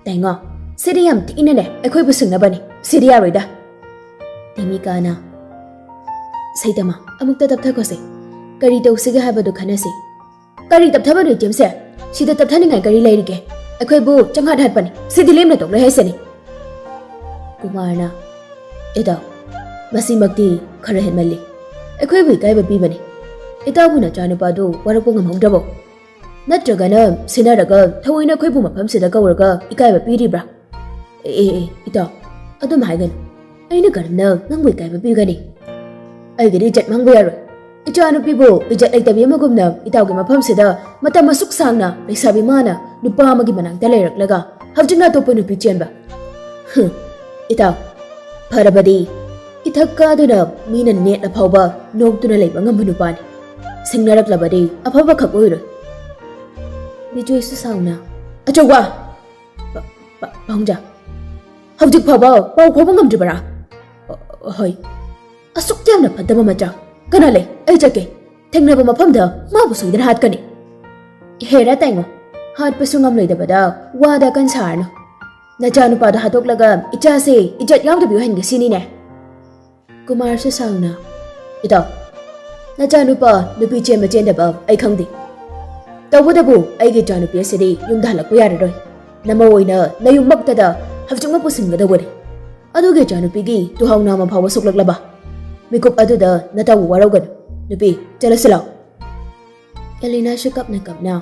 "ꯇꯥꯏꯉꯣ, ꯁꯤꯗꯤ ꯌꯥꯝ ꯊꯤꯅꯅꯦ ꯑꯩꯈꯣꯏꯕꯨ ꯁꯤꯡꯅꯕꯅꯤ꯫ ꯁꯤꯗꯤ ꯌꯥꯔꯣꯏꯗ꯫" ꯇꯦꯃꯤꯀꯥꯅ, "ꯁꯩꯇꯃꯥ, ꯑꯃꯨꯛꯇ ꯇꯞꯊꯈꯣꯁꯦ꯫ ꯀꯔꯤ ꯇꯧꯁꯤꯒꯦ ꯍꯥꯏꯕꯗꯨ ꯈꯟꯅꯁꯤ꯫" "ꯀꯔꯤ ꯇꯞꯊꯕꯅꯣ ꯏꯆꯦꯝꯁꯦ? ꯁꯤꯗ ꯇꯞꯊꯅꯤꯡꯉꯥꯏ ꯀꯔꯤ ꯂꯩꯔꯤꯒꯦ? ꯑꯩꯈꯣꯏꯕꯨ ꯆꯪꯍꯠ ꯍꯠꯄꯅꯤ꯫ ꯁꯤꯗꯤ ꯂꯦꯝꯅ ꯇꯣꯛꯂꯣꯏ ꯍꯥꯏꯁꯤꯅꯤ꯫" ꯀꯨꯃꯥꯔꯅ, "ꯏꯇꯥꯎ, ꯃꯁꯤꯃꯛꯇꯤ ꯈꯔ ꯍꯦꯟꯃꯜꯂꯤ꯫ ꯑꯩꯈꯣꯏꯕꯨ ꯏꯀꯥꯏꯕ ꯄꯤꯕꯅꯤ꯫ ꯏꯇꯥꯎꯕꯨ ꯅꯆꯥꯅꯨꯄꯥꯗꯨ ꯋꯥꯔꯛꯄ ꯉꯝꯍꯧꯗ꯭ꯔꯕꯣ? ꯅꯠꯇ꯭ꯔꯒꯅ ꯁꯤꯟꯅꯔꯒ ꯊꯑꯣꯏꯅ ꯑꯩꯈꯣꯏꯕꯨ ꯃꯐꯝꯁꯤꯗ ꯀꯧꯔꯒ ꯏꯀꯥꯏꯕ ꯄꯤꯔꯤꯕ꯭ꯔꯥ?" "ꯑꯦ, ꯑꯦ, ꯑꯦ, ꯏꯇꯥꯎ, ꯑꯗꯨꯝ ꯍꯥꯏꯒꯅꯨ꯫ ꯑꯩꯅ ꯀꯔꯝꯅ ꯅꯪꯕꯨ ꯏꯀꯥꯏꯕ ꯄꯤꯒꯅꯤ? ꯑꯩꯒꯤꯗꯤ ꯏꯖꯠ ꯃꯥꯡꯕ ꯌꯥꯔꯣꯏ꯫ ꯏꯆꯥꯅꯨꯄꯤꯕꯨ ꯏꯖꯠ ꯂꯩꯇꯕꯤ ꯑꯃꯒꯨꯝꯅ ꯏꯇꯥꯎꯒꯤ ꯃꯐꯝꯁꯤꯗ ꯃꯇꯝ ꯑꯁꯨꯛ ꯁꯥꯡꯅ ꯂꯩꯁꯥꯕꯤ ꯃꯥꯅ ꯅꯨꯄꯥ ꯑꯃꯒꯤ ꯃꯅꯥꯛꯇ ꯂꯩꯔꯛꯂꯒ ꯍꯧꯖꯤꯛꯅ ꯑꯇꯣꯞꯄ ꯅꯨꯄꯤ ꯆꯦꯟꯕ꯫ ꯍꯨꯝ, ꯏꯇꯥꯎ, ꯐꯔꯕꯗꯤ ꯏꯊꯛ ꯀꯥꯗꯨꯅ ꯃꯤꯅ ꯅꯦꯠꯂ ꯐꯥꯎꯕ ꯅꯣꯛꯇꯨꯅ ꯂꯩꯕ ꯉꯝꯕ ꯅꯨꯄꯥꯅꯤ꯫ ꯁꯤꯡꯅꯔꯛꯂꯕꯗꯤ ꯑꯐꯕ ꯈꯛ ꯑꯣꯏꯔꯣꯏ꯫ ꯕꯤꯖꯣꯏꯁꯨ ꯁꯥꯎꯅ, "ꯑꯆꯧꯕ! ꯄ-, ꯄ-, ꯄꯥꯎꯪꯖꯥ, ꯍꯧꯖꯤꯛ ꯐꯥꯎꯕ ꯄꯥꯎ ꯐꯥꯎꯕ ꯉꯝꯗ꯭ꯔꯤꯕꯔꯥ?" "ꯑ-, ꯍꯣꯏ꯫ ꯑꯁꯨꯛ ꯌꯥꯝꯅ ꯐꯠꯇꯕ ꯃꯆꯥ ꯀꯅꯥ ꯂꯩ? ꯑꯩ ꯆꯠꯀꯦ꯫ ꯊꯦꯡꯅꯕ ꯃꯐꯝꯗ ꯃꯥꯕꯨ ꯁꯣꯏꯗꯅ ꯍꯥꯠꯀꯅꯤ꯫" "ꯍꯦꯔꯥ ꯇꯥꯏꯉꯣ, ꯍꯥꯠꯄꯁꯨ ꯉꯝꯂꯣꯏꯗꯕꯗ ꯋꯥꯗ ꯀꯟ ꯁꯥꯔꯅꯨ꯫ ꯅꯆꯥꯅꯨꯄꯥꯗꯣ ꯍꯥꯠꯇꯣꯛꯂꯒ ꯏꯆꯥꯁꯦ ꯏꯖꯠ ꯌꯥꯎꯗꯕꯤ ꯑꯣꯏꯍꯟꯒꯦ ꯁꯤꯅꯤꯅꯦ?" ꯀꯨꯃꯥꯔꯁꯨ ꯁꯥꯎꯅ, "ꯏꯇꯥꯎ, ꯅꯆꯥꯅꯨꯄꯥ ꯅꯨꯄꯤ ꯆꯦꯟꯕ ꯆꯦꯟꯗꯕ ꯑꯩ ꯈꯪꯗꯦ꯫ ꯇꯧꯕꯇꯕꯨ ꯑꯩꯒꯤ ꯏꯆꯥꯅꯨꯄꯤ ꯑꯁꯤꯗꯤ ꯌꯨꯝꯗ ꯍꯜꯂꯛꯄ ꯌꯥꯔꯔꯣꯏ꯫ ꯅꯃꯧ ꯑꯣꯏꯅ ꯅꯌꯨꯝꯃꯛꯇꯗ ꯍꯧꯖꯤꯛꯃꯛ ꯄꯨꯁꯤꯟꯒꯗꯧꯕꯅꯤ꯫ ꯑꯗꯨꯒꯤ ꯏꯆꯥꯅꯨꯄꯤꯒꯤ ꯇꯨꯍꯥꯎ ꯅꯥꯝꯃ ꯐꯥꯎꯕ ꯁꯣꯛꯂꯛꯂꯕ? ꯃꯤꯀꯨꯞ ꯑꯗꯨꯗ ꯅꯇꯥꯎꯕꯨ ꯋꯥꯔꯧꯒꯅꯨ꯫ ꯅꯨꯄꯤ, ꯆꯠꯂꯁꯤ ꯂꯥꯎ꯫" ꯑꯦꯂꯤꯅꯥꯁꯨ ꯀꯞꯅ ꯀꯞꯅ,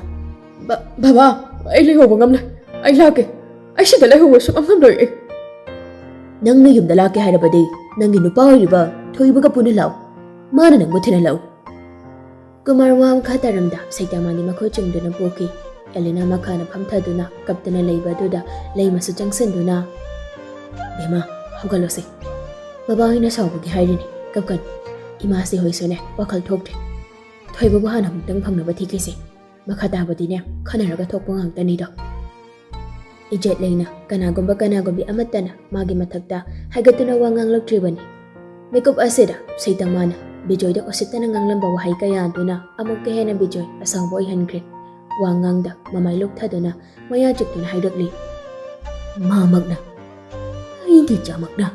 "ꯕ-, ꯕꯕꯥ, ꯑꯩ ꯂꯩꯍꯧꯕ ꯉꯝꯂꯣꯏ꯫ ꯑꯩ ꯂꯥꯛꯀꯦ꯫ ꯑꯩ ꯁꯤꯗ ꯂꯩꯍꯧꯕ ꯁꯨꯛꯉꯝ ꯉꯝꯂꯣꯏ ꯑꯩ꯫" "ꯅꯪꯅ ꯌꯨꯝꯗ ꯂꯥꯛꯀꯦ ꯍꯥꯏꯔꯕꯗꯤ ꯅꯪꯒꯤ ꯅꯨꯄꯥ ꯑꯣꯏꯔꯤꯕ ꯊꯣꯏꯕꯒ ꯄꯨꯟꯅ ꯂꯥꯛꯎ꯫ ꯃꯥꯅ ꯅꯪꯕꯨ ꯊꯤꯟꯍꯜꯂꯛꯎ꯫" ꯀꯨꯃꯥꯔ ꯋꯥ ꯃꯈꯥ ꯇꯥꯔꯝꯗ ꯁꯩꯇꯥꯃꯥꯟꯗꯤ ꯃꯈꯨꯠ ꯆꯤꯡꯗꯨꯅ ꯄꯣꯛꯈꯤ꯫ ꯑꯦꯂꯤꯅꯥ ꯃꯈꯥꯗ ꯐꯝꯊꯗꯨꯅ ꯀꯞꯇꯨꯅ ꯂꯩꯕ ꯑꯗꯨꯗ ꯂꯩꯃꯁꯨ ꯆꯪꯁꯤꯟꯗꯨꯅ, "ꯕꯦꯝꯃ, ꯍꯧꯒꯠꯂꯣꯁꯦ꯫ ꯕꯕꯥ ꯍꯣꯏꯅ ꯁꯥꯎꯕꯒꯤ ꯍꯥꯏꯔꯤꯅꯤ, ꯀꯞꯀꯅꯨ꯫ ꯏꯃꯥꯁꯤ ꯍꯣꯏꯁꯨꯅꯦ ꯋꯥꯈꯜ ꯊꯣꯛꯇ꯭ꯔꯦ꯫ ꯊꯣꯏꯕꯕꯨ ꯍꯥꯟꯅ ꯑꯃꯨꯛꯇꯪ ꯐꯪꯅꯕ ꯊꯤꯈꯤꯁꯦ꯫ ꯃꯈꯥ ꯇꯥꯕꯗꯤꯅꯦ ꯈꯟꯅꯔꯒ ꯊꯣꯛꯄ ꯉꯥꯛꯇꯅꯤꯗꯣ꯫" ꯏꯖꯠ ꯂꯩꯅ ꯀꯅꯥꯒꯨꯝꯕ ꯀꯅꯥꯒꯨꯝꯕꯤ ꯑꯃꯠꯇꯅ ꯃꯥꯒꯤ ꯃꯊꯛꯇ ꯍꯥꯏꯒꯠꯇꯨꯅ ꯋꯥ ꯉꯥꯡꯂꯛꯇ꯭ꯔꯤꯕꯅꯤ꯫ ꯃꯤꯀꯨꯞ ꯑꯁꯤꯗ ꯁꯩꯇꯃꯥꯅ ꯕꯤꯖꯣꯏꯗ ꯎꯁꯤꯠꯇꯅ ꯉꯥꯡꯂꯝꯕ ꯋꯥꯍꯩ ꯀꯌꯥ ꯑꯗꯨꯅ ꯑꯃꯨꯛꯀ ꯍꯦꯟꯅ ꯕꯤꯖꯣꯏ ꯑꯁꯥꯎꯕ ꯑꯣꯏꯍꯟꯈ꯭ꯔꯦ꯫ ꯋꯥ ꯉꯥꯡꯗ ꯃꯃꯥꯏ ꯂꯨꯞꯊꯗꯨꯅ ꯃꯌꯥ ꯆꯤꯛꯇꯨꯅ ꯍꯥꯏꯔꯛꯂꯤ, "ꯃꯥꯃꯛꯅ, ꯑꯩꯒꯤ ꯏꯆꯥꯃꯛꯅ?"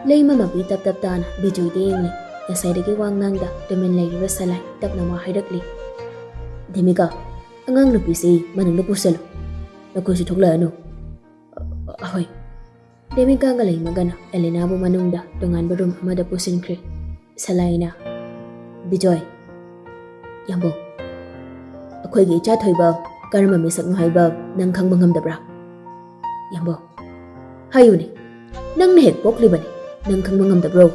ꯂꯩꯃ ꯃꯄꯤ ꯇꯞ ꯇꯞ ꯇꯥꯅ ꯕꯤꯖꯣꯏꯗ ꯌꯦꯡꯂꯤ꯫ ꯉꯁꯥꯏꯗꯒꯤ ꯋꯥ ꯉꯥꯡꯗ ꯇꯨꯃꯤꯟ ꯂꯩꯔꯤꯕ ꯁꯂꯥꯏ ꯇꯞꯅ ꯋꯥ ꯍꯥꯏꯔꯛꯂꯤ, "ꯗꯦꯃꯤꯀꯥ, ꯑꯉꯥꯡ ꯅꯨꯄꯤꯁꯤ ꯃꯅꯨꯡꯗ ꯄꯨꯁꯤꯜꯂꯨ꯫ ꯅꯈꯣꯏꯁꯨ ꯊꯣꯛꯂꯛꯑꯅꯨ꯫" "ꯑ-, ꯍꯣꯏ꯫" ꯗꯦꯃꯤꯀꯥꯒ ꯂꯩꯃꯒꯅ ꯑꯦꯂꯤꯅꯥꯕꯨ ꯃꯅꯨꯡꯗ ꯇꯣꯉꯥꯟꯕ ꯔꯨꯝ ꯑꯃꯗ ꯄꯨꯁꯤꯟꯈ꯭ꯔꯦ꯫ ꯁꯂꯥꯏꯅ, "ꯕꯤꯖꯣꯏ꯫" "ꯌꯥꯝꯕꯧ, ꯑꯩꯈꯣꯏꯒꯤ ꯏꯆꯥ ꯊꯣꯏꯕ ꯀꯔꯝꯕ ꯃꯤꯁꯛꯅꯣ ꯍꯥꯏꯕ ꯅꯪ ꯈꯪꯕ ꯉꯝꯗꯕ꯭ꯔꯥ?" "ꯌꯥꯝꯕꯧ, ꯍꯥꯏꯌꯨꯅꯦ, ꯅꯪꯅ ꯍꯦꯛ ꯄꯣꯛꯂꯤꯕꯅꯤ, ꯅꯪ ꯈꯪꯕ ꯉꯝꯗꯕ꯭ꯔꯣ?"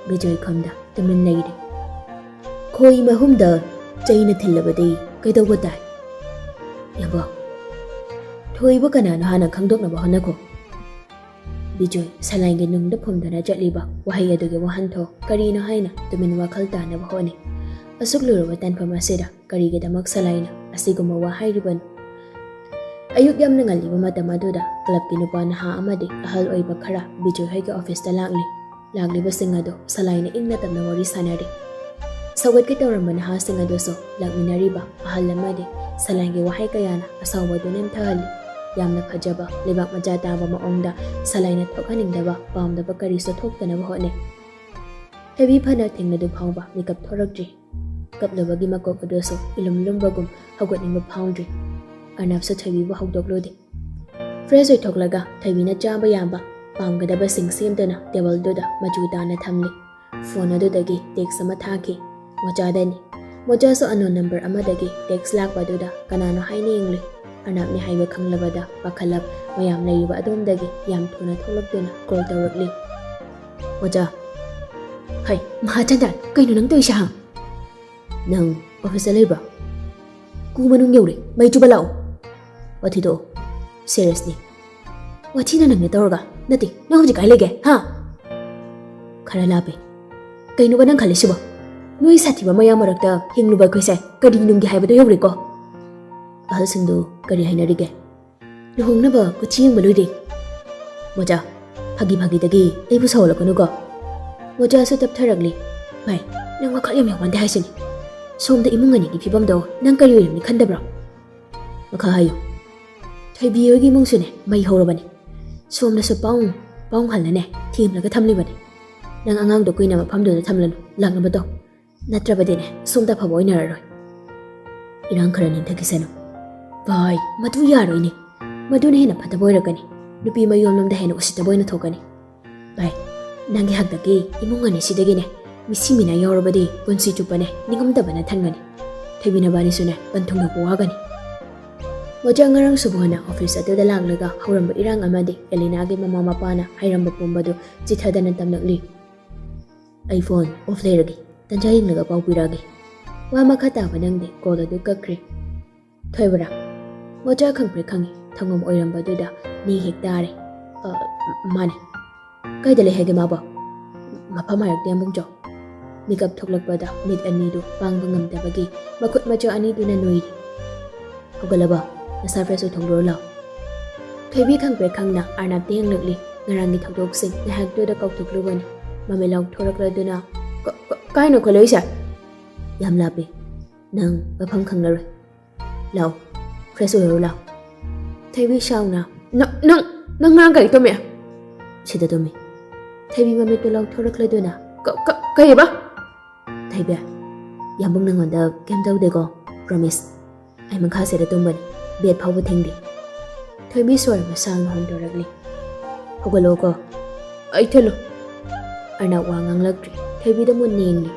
ꯕꯤꯖꯣꯏ ꯈꯝꯗ ꯇꯨꯃꯤꯟ ꯂꯩꯔꯦ꯫ ꯈꯣꯏ ꯃꯍꯨꯝꯗ ꯆꯩꯅ ꯊꯤꯜꯂꯕꯗꯤ ꯀꯩꯗꯧꯕ ꯇꯥꯏ? ꯌꯥꯕꯣ, ꯊꯣꯏꯕ ꯀꯅꯥꯅꯣ ꯍꯥꯟꯅ ꯈꯪꯗꯣꯛꯅꯕ ꯍꯣꯠꯅꯈꯣ꯫ ꯕꯤꯖꯣꯏ ꯁꯂꯥꯏꯟꯒꯤ ꯅꯨꯡꯗ ꯐꯨꯝꯗꯨꯅ ꯆꯠꯂꯤꯕ ꯋꯥꯍꯩ ꯑꯗꯨꯒꯤ ꯋꯥꯍꯟꯊꯣꯛ ꯀꯔꯤꯅꯣ ꯍꯥꯏꯅ ꯇꯨꯃꯤꯟ ꯋꯥꯈꯜ ꯇꯥꯅꯕ ꯍꯣꯠꯅꯩ꯫ ꯑꯁꯨꯛ ꯂꯨꯔꯕ ꯇꯥꯟꯐꯝ ꯑꯁꯤꯗ ꯀꯔꯤꯒꯤꯗꯃꯛ ꯁꯂꯥꯏꯅ ꯑꯁꯤꯒꯨꯝꯕ ꯋꯥ ꯍꯥꯏꯔꯤꯕꯅꯣ? ꯑꯌꯨꯛ ꯌꯥꯝꯅ ꯉꯜꯂꯤꯕ ꯃꯇꯝ ꯑꯗꯨꯗ ꯀ꯭ꯂꯕꯀꯤ ꯅꯨꯄꯥ ꯅꯍꯥ ꯑꯃꯗꯤ ꯑꯍꯜ ꯑꯣꯏꯕ ꯈꯔ ꯕꯤꯖꯣꯏ ꯍꯣꯏꯒꯤ ꯑꯣꯐꯤꯁꯇ ꯂꯥꯛꯂꯤ꯫ ꯂꯥꯛꯂꯤꯕꯁꯤꯡ ꯑꯗꯨ ꯁꯂꯥꯏꯅ ꯏꯪꯅ ꯇꯞꯅ ꯋꯥꯔꯤ ꯁꯥꯅꯔꯤ꯫ ꯁꯧꯒꯠꯀꯦ ꯇꯧꯔꯝꯕ ꯅꯍꯥꯁꯤꯡ ꯑꯗꯨꯁꯨ ꯂꯥꯛꯃꯤꯟꯅꯔꯤꯕ ꯑꯍꯜ ꯑꯃꯗꯤ ꯁꯂꯥꯏꯒꯤ ꯋꯥꯍꯩ ꯀꯌꯥꯅ ꯑꯁꯥꯎꯕ ꯑꯗꯨ ꯅꯦꯝꯊꯍꯜꯂꯤ꯫ ꯌꯥꯝꯅ ꯐꯖꯕ, ꯂꯩꯕꯥꯛ ꯃꯆꯥ ꯇꯥꯕ ꯃꯑꯣꯡꯗ ꯁꯂꯥꯏꯅ ꯊꯣꯛꯍꯟꯅꯤꯡꯗꯕ, ꯄꯥꯝꯗꯕ ꯀꯔꯤꯁꯨ ꯊꯣꯛꯇꯅꯕ ꯍꯣꯠꯅꯩ꯫ ꯊꯣꯏꯕꯤ ꯐꯅ ꯊꯦꯡꯂꯗꯨ ꯐꯥꯎꯕ ꯃꯤꯀꯞ ꯊꯣꯔꯛꯇ꯭ꯔꯤ꯫ ꯀꯞꯂꯨꯕꯒꯤ ꯃꯀꯣꯛ ꯑꯗꯨꯁꯨ ꯏꯂꯨꯝ ꯂꯨꯝꯕꯒꯨꯝ ꯍꯧꯒꯠꯅꯤꯡꯕ ꯐꯥꯎꯗ꯭ꯔꯤ꯫ ꯑꯔꯅꯕꯁꯨ ꯊꯣꯏꯕꯤꯕꯨ ꯍꯧꯗꯣꯛꯂꯨꯗꯦ꯫ ꯐ꯭ꯔꯦꯁ ꯑꯣꯏꯊꯣꯛꯂꯒ ꯊꯣꯏꯕꯤꯅ ꯆꯥꯕ ꯌꯥꯕ, ꯄꯥꯝꯒꯗꯕꯁꯤꯡ ꯁꯦꯝꯗꯨꯅ ꯇꯦꯕꯜꯗꯨꯗ ꯃꯆꯨ ꯇꯥꯅ ꯊꯝꯂꯤ꯫ ꯐꯣꯟ ꯑꯗꯨꯗꯒꯤ ꯇꯦꯛꯁ ꯑꯃ ꯊꯥꯈꯤ꯫ ꯃꯣꯆꯥꯗꯅꯤ꯫ ꯃꯣꯆꯥꯁꯨ ꯑꯅꯣꯟ ꯅꯝꯕꯔ ꯑꯃꯗꯒꯤ ꯇꯦꯛꯁ ꯂꯥꯛꯄꯗꯨꯗ ꯀꯅꯥꯅꯣ ꯍꯥꯏꯅ ꯌꯦꯡꯂꯤ꯫ ꯑꯔꯅꯕꯅꯤ ꯍꯥꯏꯕ ꯈꯪꯂꯕꯗ ꯄꯥꯈꯠꯂꯞ ꯃꯌꯥꯝ ꯂꯩꯔꯤꯕ ꯑꯗꯣꯝꯗꯒꯤ ꯌꯥꯝ ꯊꯨꯅ ꯊꯣꯛꯂꯛꯇꯨꯅ ꯀꯣꯜ ꯇꯧꯔꯛꯂꯤ꯫ ꯃꯣꯆꯥ꯫ ꯍꯩ, ꯃꯍꯥꯆꯟꯗ꯭ꯔꯟ, ꯀꯩꯅꯣ ꯅꯪ ꯇꯧꯔꯤꯁꯦ, ꯍꯥ? ꯅꯪ ꯑꯣꯐꯤꯁꯇ ꯂꯩꯕ꯭ꯔꯣ? ꯀꯨ ꯃꯅꯨꯡ ꯌꯧꯔꯦ, ꯃꯩ ꯆꯨꯕ ꯂꯥꯛꯑꯣ꯫ ꯋꯥꯊꯤ ꯇꯣꯛꯑꯣ꯫ ꯁꯦꯔꯤꯌꯁꯅꯤ꯫ ꯋꯥꯊꯤꯅ ꯅꯪꯅ ꯇꯧꯔꯒ? ꯅꯠꯇꯦ, ꯅꯪ ꯍꯧꯖꯤꯛ ꯀꯥꯏ ꯂꯩꯒꯦ, ꯍꯥ? ꯈꯔ ꯂꯥꯞꯄꯦ꯫ ꯀꯩꯅꯣꯕ ꯅꯪ ꯈꯜꯂꯤꯁꯤꯕꯣ? ꯅꯣꯏ ꯁꯥꯊꯤꯕ ꯃꯌꯥꯝ ꯃꯔꯛꯇ ꯍꯤꯡꯂꯨꯕ ꯑꯩꯈꯣꯏꯁꯦ ꯀꯔꯤ ꯅꯨꯡꯒꯤ ꯍꯥꯏꯕꯗꯣ ꯌꯧꯔꯦꯀꯣ? ꯑꯍꯜꯁꯤꯡꯗꯨ ꯀꯔꯤ ꯍꯥꯏꯅꯔꯤꯒꯦ? ꯂꯨꯍꯣꯡꯅꯕ ꯀꯨꯊꯤ ꯌꯦꯡꯕ ꯂꯣꯏꯔꯦ꯫ ꯃꯣꯆꯥ, ꯐꯥꯒꯤ ꯐꯥꯒꯤꯗꯒꯤ ꯑꯩꯕꯨ ꯁꯥꯎꯍꯜꯂꯛꯀꯅꯨꯀꯣ꯫ ꯃꯣꯆꯥꯁꯨ ꯇꯞꯊꯔꯛꯂꯤ꯫ ꯚꯥꯏ, ꯅꯪ ꯋꯥꯈꯜ ꯌꯥꯝ ꯌꯥꯎꯃꯟꯗꯦ ꯍꯥꯏꯁꯤꯅꯤ꯫ ꯁꯣꯝꯗ ꯏꯃꯨꯡ ꯑꯅꯤꯒꯤ ꯐꯤꯕꯝꯗꯣ ꯅꯪ ꯀꯔꯤ ꯑꯣꯏꯔꯝꯅꯤ ꯈꯟꯗꯕ꯭ꯔꯣ? ꯃꯈꯥ ꯍꯥꯏꯌꯨ꯫ ꯊꯣꯏꯕꯤ ꯍꯣꯏꯒꯤ ꯏꯃꯨꯡꯁꯨꯅꯦ ꯃꯩ ꯍꯧꯔꯕꯅꯤ꯫ ꯁꯣꯝꯗꯁꯨ ꯄꯥꯎꯡ ꯄꯥꯎꯡ ꯍꯜꯂꯅꯦ ꯊꯦꯝꯂꯒ ꯊꯝꯂꯤꯕꯅꯤ꯫ ꯅꯪ ꯑꯉꯥꯡꯗꯣ ꯀꯨꯏꯅ ꯃꯐꯝꯗꯨꯗ ꯊꯝꯂꯅꯨ, ꯂꯥꯛꯅꯕ ꯇꯧ꯫ ꯅꯠꯇ꯭ꯔꯕꯗꯤꯅꯦ ꯁꯣꯝꯗ ꯑꯐꯕ ꯑꯣꯏꯅꯔꯔꯣꯏ꯫ ꯏꯔꯥꯡ ꯈꯔ ꯅꯦꯝꯊꯈꯤꯁꯅꯨ꯫ ꯚꯥꯏ, ꯃꯗꯨ ꯌꯥꯔꯣꯏꯅꯦ꯫ ꯃꯗꯨꯅ ꯍꯦꯟꯅ ꯐꯠꯇꯕ ꯑꯣꯏꯔꯛꯀꯅꯤ꯫ ꯅꯨꯄꯤ ꯃꯌꯨꯝꯂꯣꯝꯗ ꯍꯦꯟꯅ ꯎꯁꯤꯠꯇꯕ ꯑꯣꯏꯅ ꯊꯣꯛꯀꯅꯤ꯫ ꯚꯥꯏ, ꯅꯪꯒꯤ ꯍꯥꯛꯇꯛꯀꯤ ꯏꯃꯨꯡ ꯑꯅꯤꯁꯤꯗꯒꯤꯅꯦ ꯃꯤꯁꯤ ꯃꯤꯅꯥ ꯌꯥꯎꯔꯕꯗꯤ ꯄꯨꯟꯁꯤ ꯆꯨꯞꯄꯅꯦ ꯅꯤꯡꯉꯝꯗꯕꯅ ꯊꯟꯒꯅꯤ꯫ ꯊꯣꯏꯕꯤ ꯅꯕꯥꯅꯤꯁꯨꯅꯦ ꯄꯟꯊꯨꯡ ꯌꯧꯕ ꯋꯥꯒꯅꯤ꯫ ꯃꯣꯆꯥ ꯉꯔꯥꯡ ꯁꯨꯕꯣꯅ ꯑꯣꯐꯤꯁ ꯑꯗꯨꯗ ꯂꯥꯛꯂꯒ ꯍꯧꯔꯝꯕ ꯏꯔꯥꯡ ꯑꯃꯗꯤ ꯑꯦꯂꯤꯅꯥꯒꯤ ꯃꯃꯥ ꯃꯄꯥꯅ ꯍꯥꯏꯔꯝꯕ ꯄꯨꯝꯕꯗꯨ ꯆꯤꯊꯗꯅ ꯇꯝꯂꯛꯂꯤ꯫ ꯑꯩ ꯐꯣꯟ ꯑꯣꯐ ꯂꯩꯔꯒꯦ, ꯇꯟꯖꯥ ꯌꯦꯡꯂꯒ ꯄꯥꯎ ꯄꯤꯔꯛꯑꯒꯦ꯫ ꯋꯥ ꯃꯈꯥ ꯇꯥꯕ ꯅꯪꯗꯦ, ꯀꯣꯜ ꯑꯗꯨ ꯀꯛꯈ꯭ꯔꯦ꯫ ꯊꯣꯏꯕꯔꯥ? ꯃꯣꯖꯥ ꯈꯪꯄ꯭ꯔꯦꯛ ꯈꯪꯉꯤ꯫ ꯊꯝꯐꯝ ꯑꯣꯏꯔꯝꯕꯗꯨꯗ ꯅꯤꯡ ꯍꯦꯛ ꯇꯥꯔꯦ꯫ "ꯑ, ꯃꯥꯅꯦ꯫ ꯀꯥꯏꯗ ꯂꯩ ꯍꯥꯏꯒꯦ ꯃꯥꯕꯣ?" ꯃꯐꯝ ꯍꯥꯏꯔꯛꯇꯦ ꯌꯥꯝꯕꯨꯡꯖꯥꯎ꯫ ꯃꯤꯀꯞ ꯊꯣꯛꯂꯛꯄꯗ ꯃꯤꯠ ꯑꯅꯤꯗꯨ ꯄꯥꯡꯕ ꯉꯝꯗꯕꯒꯤ ꯃꯈꯨꯠ ꯃꯆꯥ ꯑꯅꯤꯗꯨꯅ ꯅꯣꯏꯔꯤ꯫ "ꯍꯧꯒꯠꯂꯕ? ꯅꯁꯥ fresh ꯑꯣꯏꯊꯣꯛꯂꯨꯔꯣ ꯂꯥꯎ꯫" ꯊꯣꯏꯕꯤ ꯈꯪꯄ꯭ꯔꯦꯛ ꯈꯪꯅ ꯑꯥꯔꯅꯥꯞꯇ ꯌꯦꯡꯂꯛꯂꯤ꯫ ꯉꯔꯥꯡꯒꯤ ꯊꯧꯗꯣꯛꯁꯤꯡ ꯉꯥꯏꯍꯥꯛꯇꯨꯗ ꯀꯥꯎꯊꯣꯛꯂꯨꯕꯅꯤ꯫ ꯃꯃꯤꯠ ꯂꯥꯎꯊꯣꯔꯛꯂꯗꯨꯅ, "ꯀ-, ꯀ-, ꯀꯥꯏꯅꯣ ꯈꯣꯠꯂꯛꯏꯁꯦ?" "ꯌꯥꯝ ꯂꯥꯞꯄꯦ꯫ ꯅꯪ ꯃꯐꯝ ꯈꯪꯂꯔꯣꯏ꯫ ꯂꯥꯛꯑꯣ, fresh ꯑꯣꯏꯔꯨꯔꯣ ꯂꯥꯛꯑꯣ꯫" ꯊꯣꯏꯕꯤ ꯁꯥꯎꯅ, "ꯅ-, ꯅꯪ, ꯅꯪ ꯉꯔꯥꯡ ꯀꯥꯏ ꯇꯨꯝꯃꯦ?" "ꯁꯤꯗ ꯇꯨꯝꯃꯤ꯫" ꯊꯣꯏꯕꯤ ꯃꯃꯤꯠꯇꯨ ꯂꯥꯎꯊꯣꯔꯛꯂꯗꯨꯅ, "ꯀ-, ꯀ-, ꯀꯩꯑꯕ?" "ꯊꯣꯏꯕꯤ, ꯌꯥꯝꯕꯨꯡ ꯅꯪꯉꯣꯟꯗ ꯀꯩꯝ ꯇꯧꯗꯦꯀꯣ? Promise꯫ ꯑꯩ ꯃꯈꯥꯁꯤꯗ ꯇꯨꯝꯕꯅꯤ, bed ꯐꯥꯎꯕ ꯊꯦꯡꯗꯦ꯫" ꯊꯣꯏꯕꯤ ꯁꯣꯔ ꯃꯁꯥꯡꯅ ꯍꯣꯟꯗꯣꯔꯛꯂꯤ꯫ "ꯍꯧꯒꯠꯂꯣꯀꯣ꯫" "ꯑꯩ ꯊꯤꯜꯂꯨ꯫" ꯑꯔꯅꯕ ꯋꯥ ꯉꯥꯡꯂꯛꯇ꯭ꯔꯤ꯫ ꯊꯣꯏꯕꯤꯗ ꯃꯨꯟꯅ ꯌꯦꯡꯂꯤ꯫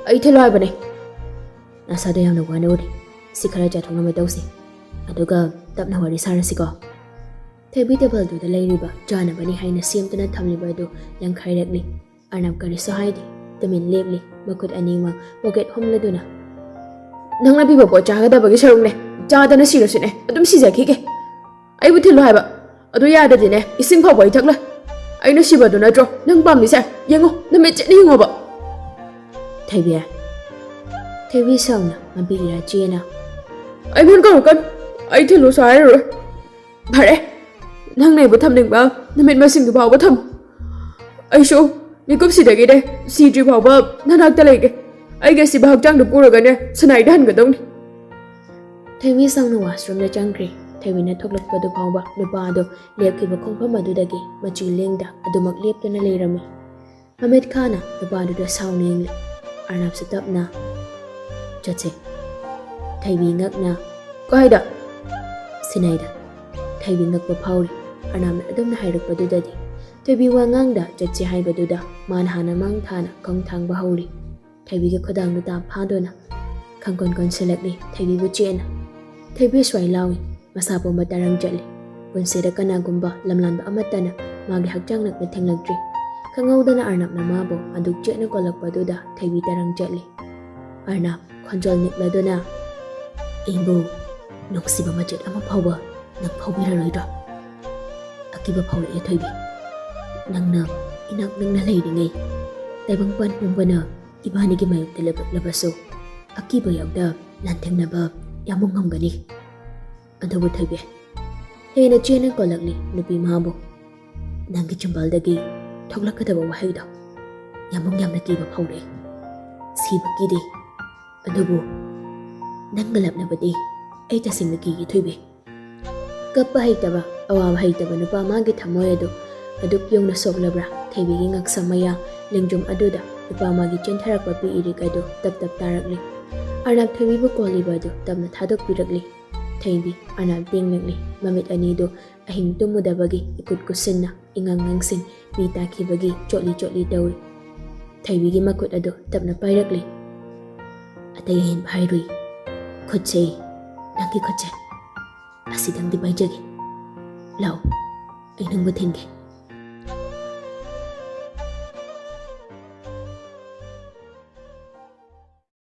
"ꯑꯩ ꯊꯤꯜꯂꯨ ꯍꯥꯏꯕꯅꯦ꯫" "ꯅꯁꯥꯗꯣ ꯌꯥꯝꯅ ꯋꯥꯅ ꯎꯔꯤ꯫ ꯁꯤ ꯈꯔ ꯆꯥꯊꯣꯛꯅꯕ ꯇꯧꯁꯤ꯫ ꯑꯗꯨꯒ ꯇꯞꯅ ꯋꯥꯔꯤ ꯁꯥꯔꯁꯤꯀꯣ꯫" ꯊꯣꯏꯕꯤ ꯇꯦꯕꯜꯗꯨꯗ ꯂꯩꯔꯤꯕ ꯆꯥꯅꯕꯅꯤ ꯍꯥꯏꯅ ꯁꯦꯝꯗꯨꯅ ꯊꯝꯂꯤꯕ ꯑꯗꯨ ꯂꯪꯈꯥꯏꯔꯛꯂꯤ꯫ ꯑꯔꯅꯕ ꯀꯔꯤꯁꯨ ꯍꯥꯏꯗꯦ꯫ ꯇꯨꯃꯤꯟ ꯂꯦꯞꯂꯤ꯫ ꯃꯈꯨꯠ ꯑꯅꯤꯃꯛ ꯄꯣꯀꯦꯠ ꯍꯨꯝꯂꯗꯨꯅ, "ꯅꯪꯅ ꯄꯤꯕ ꯄꯣꯠ ꯆꯥꯒꯗꯕꯒꯤ ꯁꯔꯨꯛꯅꯦ꯫ ꯆꯥꯗꯅ ꯁꯤꯔꯁꯨꯅꯦ, ꯑꯗꯨꯝ ꯁꯤꯖꯈꯤꯒꯦ꯫ ꯑꯩꯕꯨ ꯊꯤꯜꯂꯨ ꯍꯥꯏꯕ꯫ ꯑꯗꯨ ꯌꯥꯗꯗꯤꯅꯦ, ꯏꯁꯤꯡ ꯐꯥꯎꯕ ꯑꯩ ꯊꯛꯂꯣꯏ꯫ ꯑꯩꯅ ꯁꯤꯕꯗꯨ ꯅꯠꯇ꯭ꯔꯣ ꯅꯪ ꯄꯥꯝꯃꯤꯁꯦ? ꯌꯦꯡꯉꯣ, ꯅꯃꯤꯠ ꯆꯦꯠꯅ ꯌꯦꯡꯉꯣꯕ꯫" "ꯊꯣꯏꯕꯤ꯫" ꯊꯣꯏꯕꯤ ꯁꯥꯎꯅ ꯃꯄꯤꯔꯤꯔꯥ ꯆꯦꯅ, "ꯑꯩꯉꯣꯟ ꯀꯧꯔꯛꯀꯅꯨ꯫ ꯑꯩ ꯊꯤꯜꯂꯨꯁꯨ ꯍꯥꯏꯔꯔꯣꯏ꯫ ꯐꯔꯦ, ꯅꯪꯅ ꯑꯩꯕꯨ ꯊꯝꯅꯤꯡꯕ ꯅꯨꯃꯤꯠ ꯃꯁꯤꯡꯗꯨ ꯐꯥꯎꯕ ꯊꯝꯃꯨ꯫ ꯑꯩꯁꯨ ꯃꯤꯀꯨꯞꯁꯤꯗꯒꯤꯅꯦ ꯁꯤꯗ꯭ꯔꯤ ꯐꯥꯎꯕ ꯅꯅꯥꯛꯇ ꯂꯩꯒꯦ꯫ ꯑꯩꯒꯤ ꯑꯁꯤꯕ ꯍꯛꯆꯥꯡꯗꯨ ꯄꯨꯔꯒꯅꯦ ꯁꯅꯥꯏꯗ ꯍꯟꯒꯗꯧꯅꯤ꯫" ꯊꯣꯏꯕꯤ ꯁꯥꯎꯅ washroomꯗ ꯆꯪꯈ꯭ꯔꯦ꯫ ꯊꯣꯏꯕꯤꯅ ꯊꯣꯛꯂꯛꯄꯗꯨ ꯐꯥꯎꯕ ꯅꯨꯄꯥ ꯑꯗꯨ ꯂꯦꯞꯈꯤꯕ ꯈꯣꯡꯐꯝ ꯑꯗꯨꯗꯒꯤ ꯃꯆꯤ ꯂꯦꯡꯗ ꯑꯗꯨꯃꯛ ꯂꯦꯞꯇꯨꯅ ꯂꯩꯔꯝꯃꯤ꯫ ꯃꯃꯤꯠ ꯈꯥꯅ ꯅꯨꯄꯥꯗꯨꯗ ꯁꯥꯎꯅ ꯌꯦꯡꯂꯤ꯫ ꯑꯔꯅꯕꯁꯨ ꯇꯞꯅ, "ꯆꯠꯁꯦ꯫" ꯊꯣꯏꯕꯤ ꯉꯛꯅ, "ꯀꯥꯏꯗ?" "ꯁꯤꯅꯥꯏꯗ꯫" ꯊꯣꯏꯕꯤ ꯉꯛꯄ ꯐꯥꯎꯔꯤ꯫ ꯑꯔꯅꯕꯅ ꯑꯗꯨꯝꯅ ꯍꯥꯏꯔꯛꯄꯗꯨꯗꯗꯤ꯫ ꯊꯣꯏꯕꯤ ꯋꯥ ꯉꯥꯡꯗ ꯆꯠꯁꯦ ꯍꯥꯏꯕꯗꯨꯗ ꯃꯥꯅ ꯍꯥꯟꯅ ꯃꯥꯡ ꯊꯥꯅ ꯈꯣꯡ ꯊꯥꯡꯕ ꯍꯧꯔꯤ꯫ ꯊꯣꯏꯕꯤꯒꯤ ꯈꯨꯗꯥꯡꯗꯨ ꯇꯥꯞ ꯐꯥꯗꯨꯅ ꯈꯪꯀꯣꯟ ꯀꯣꯟꯁꯤꯜꯂꯛꯂꯤ ꯊꯣꯏꯕꯤꯕꯨ ꯆꯦꯠꯅ꯫ ꯊꯣꯏꯕꯤ ꯁ꯭ꯋꯥꯏ ꯂꯥꯎꯏ꯫ ꯃꯁꯥ ꯄꯨꯝꯕ ꯇꯔꯪ ꯆꯠꯂꯤ꯫ ꯄꯨꯟꯁꯤꯗ ꯀꯅꯥꯒꯨꯝꯕ ꯂꯝꯂꯥꯟꯕ ꯑꯃꯠꯇꯅ ꯃꯥꯒꯤ ꯍꯛꯆꯥꯡ ꯅꯛꯅ ꯊꯦꯡꯂꯛꯇ꯭ꯔꯤ꯫ ꯈꯪꯍꯧꯗꯅ ꯑꯔꯅꯕꯅ ꯃꯥꯕꯨ ꯑꯗꯨꯛ ꯆꯦꯠꯅ ꯀꯣꯜꯂꯛꯄꯗꯨꯗ ꯊꯣꯏꯕꯤ ꯇꯔꯪ ꯆꯠꯂꯤ꯫ ꯑꯔꯅꯕ ꯈꯣꯟꯖꯦꯜ ꯅꯤꯛꯂꯗꯨꯅ, "ꯏꯕꯨ, ꯅꯨꯡꯁꯤꯕ ꯃꯆꯦꯠ ꯑꯃ ꯐꯥꯎꯕ ꯅꯪ ꯐꯥꯎꯕꯤꯔꯔꯣꯏꯗ꯭ꯔꯣ? ꯑꯀꯤꯕ ꯐꯥꯎꯔꯛꯑꯦ ꯊꯣꯏꯕꯤ꯫ ꯅꯪꯅ ꯏꯅꯥꯛ ꯅꯛꯅ ꯂꯩꯔꯤꯉꯩ, ꯇꯥꯏꯕꯪꯄꯥꯟ ꯄꯨꯝꯕꯅ ꯏꯕꯥꯅꯤꯒꯤ ꯃꯥꯌꯣꯛꯇ ꯂꯦꯞꯂꯛꯂꯕꯁꯨ, ꯑꯀꯤꯕ ꯌꯥꯎꯗ ꯂꯥꯟꯊꯦꯡꯅꯕ ꯌꯥꯝꯕ ꯉꯝꯒꯅꯤ꯫ ꯑꯗꯨꯕꯨ ꯊꯣꯏꯕꯤ, ꯍꯦꯟꯅ ꯆꯦꯟꯅ ꯀꯧꯔꯛꯂꯤ ꯅꯨꯄꯤ ꯃꯥꯕꯨ꯫ ꯅꯪꯒꯤ ꯆꯤꯝꯕꯥꯜꯗꯒꯤ ꯊꯣꯛꯂꯛꯀꯗꯕ ꯋꯥꯍꯩꯗꯣ ꯌꯥꯝꯕꯨꯡ ꯌꯥꯝꯅ ꯀꯤꯕ ꯐꯥꯎꯔꯛꯑꯦ꯫ ꯁꯤꯕ ꯀꯤꯗꯦ, ꯑꯗꯨꯕꯨ ꯅꯪꯒ ꯂꯥꯞꯅꯕꯗꯤ ꯑꯩ ꯇꯁꯦꯡꯅ ꯀꯤꯌꯦ ꯊꯣꯏꯕꯤ꯫ ꯀꯞꯄ ꯍꯩꯇꯕ, ꯑꯋꯥꯕ ꯍꯩꯇꯕ ꯅꯨꯄꯥ ꯃꯥꯒꯤ ꯊꯃꯣꯏ ꯑꯗꯨ ꯑꯗꯨꯛ ꯌꯧꯅ ꯁꯣꯛꯂꯕ꯭ꯔꯥ? ꯊꯣꯏꯕꯤꯒꯤ ꯉꯛꯁꯝ ꯃꯌꯥ ꯂꯦꯡꯖꯨꯝ ꯑꯗꯨꯗ ꯅꯨꯄꯥ ꯃꯥꯒꯤ ꯆꯦꯟꯊꯔꯛꯄ ꯄꯤ ꯏꯔꯤꯛ ꯑꯗꯨ ꯇꯞ ꯇꯞ ꯇꯥꯔꯛꯂꯤ꯫ ꯑꯔꯅꯥꯞ ꯊꯣꯏꯕꯤꯕꯨ ꯀꯣꯜꯂꯤꯕ ꯑꯗꯨ ꯇꯞꯅ ꯊꯥꯗꯣꯛꯄꯤꯔꯛꯂꯤ꯫ ꯊꯣꯏꯕꯤ ꯑꯔꯅꯥꯞ ꯇꯦꯡꯂꯛꯂꯤ꯫ ꯃꯃꯤꯠ ꯑꯅꯤꯗꯨ ꯑꯍꯤꯡ ꯇꯨꯝꯃꯨꯗꯕꯒꯤ ꯏꯀꯨꯠ ꯀꯨꯠꯁꯤꯟꯅ ꯏꯉꯥꯡ ꯉꯥꯡꯁꯤꯟ ꯄꯤ ꯇꯥꯈꯤꯕꯒꯤ ꯆꯣꯠꯂꯤ ꯆꯣꯠꯂꯤ ꯇꯧꯔꯤ꯫ ꯊꯣꯏꯕꯤꯒꯤ ꯃꯈꯨꯠ ꯑꯗꯨ ꯇꯞꯅ ꯄꯥꯏꯔꯛꯂꯤ꯫ ꯑꯇꯩ ꯑꯍꯦꯟꯕ ꯍꯥꯏꯔꯨꯏ꯫ ꯈꯨꯠꯁꯦ, ꯅꯪꯒꯤ ꯈꯨꯠꯁꯦ꯫ ꯑꯁꯤꯗꯪꯗꯤ ꯄꯥꯏꯖꯒꯦ꯫ ꯂꯥꯛꯑꯣ, ꯑꯩ ꯅꯪꯕꯨ ꯊꯤꯟꯒꯦ꯫